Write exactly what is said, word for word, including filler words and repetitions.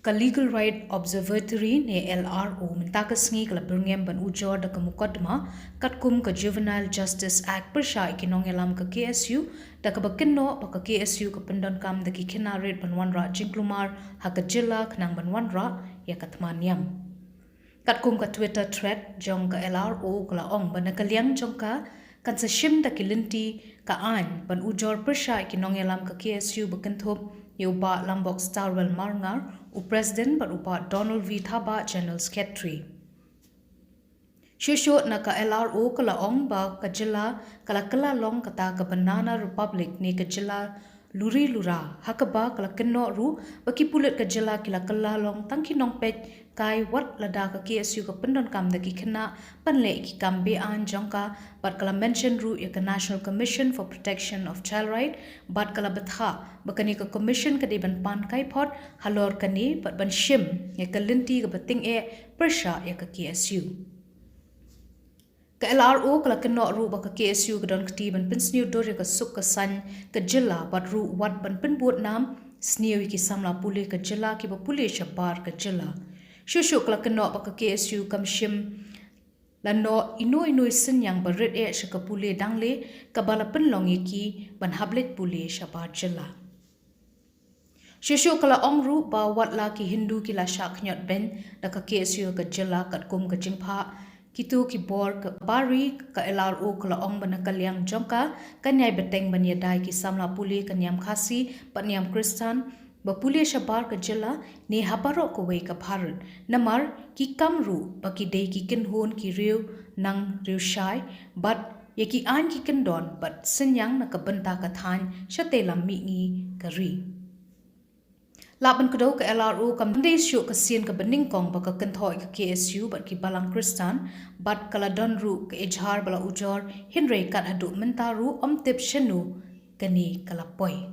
Ka Legal Right Observatory ne L R O mynta ka sngi ka la byrngem ban ujor da ka mukotduma katkum ka Juvenile Justice Act pyrshah ïa ki nongïalam ka K S U, da kaba kynnoh ba ka K S U ka pyndonkam da ki khynnah rit ban wanrah jingkulmar ha ka jylla khnang ban wanrah ïa ka thma niam. Katkum ka Twitter thread jong ka L R O ka la ong ba na ka liang jong ka, kan sa shim da ki lynti ka aiñ ban ujor pyrshah ïa ki nongïalam ka K S U, ba kynthup ïa u Bah Lambok Starwell Marngar, u President, bad u Bah Donald V Thabah, General Secretary. Shuh shuh na ka L R O ka la ong ba ka jylla ka la kylla long kata ka banana republic ne ka jylla luri lura, ha kaba ka la kynnoh ruh ba ki pulit ka jylla ki la kylla long tang ki nongpeit kai wat lada ka K S U ka pyndonkam da ki khynnah ban leh ki kam be-aiñ jong ka, bad ka la mention ruh ïa ka National Commission for Protection of Child Right, bad ka la bthah ba kane ka commission ka dei ban pan kaiphod halor kane bad ban shim ïa ka lynti kaba tyngeh pyrshah ïa ka K S U. Ka L R O ka la kynnoh ruh ba ka K S U ka don kti ban pynsniew dur ïa ka suk ka saiñ ka jylla bad ruh wat ban pynbud nam sniew ïa ki samla pule ka jylla kiba pule shabar ka jylla. Shuh shuh ka la kynnoh ba ka K S U kam shim la noh ino ino i synñiang ba rit eh sha ka pule dangle kaba la pynlong ïa ki ban hap leit pule shabar jylla. Shuh shuh ka la ong ruh ba wat la ki Hindu ki la shah khñiot beiñ da ka K S U ka jylla katkum ka jingphah kito ki bor kaba ri, ka L R O ka la ong ba na ka liang jong ka kan ïai bteng ban ïada ïa ki samla pule ka niam Khasi bad niam Khristan ba pule shabar ka jylla ne ha baroh kawei ka Bharat, namar ki kam ruh ba ki dei ki kynhun ki riew nang riew shai, bad ïa ki aiñ ki kyndon bad synñiang na ka bynta ka thaiñ shatei lam mihngi ka ri. Lah ban kdew, ka L R O kam dei shuh ka sien kaba nyngkong ba ka kynthoh ïa ka K S U bad ki balang Khristan, bad ka la don ruh ka ejhar ba la ujor, hynrei kat haduh mynta ruh ym tip shano kane ka la poi.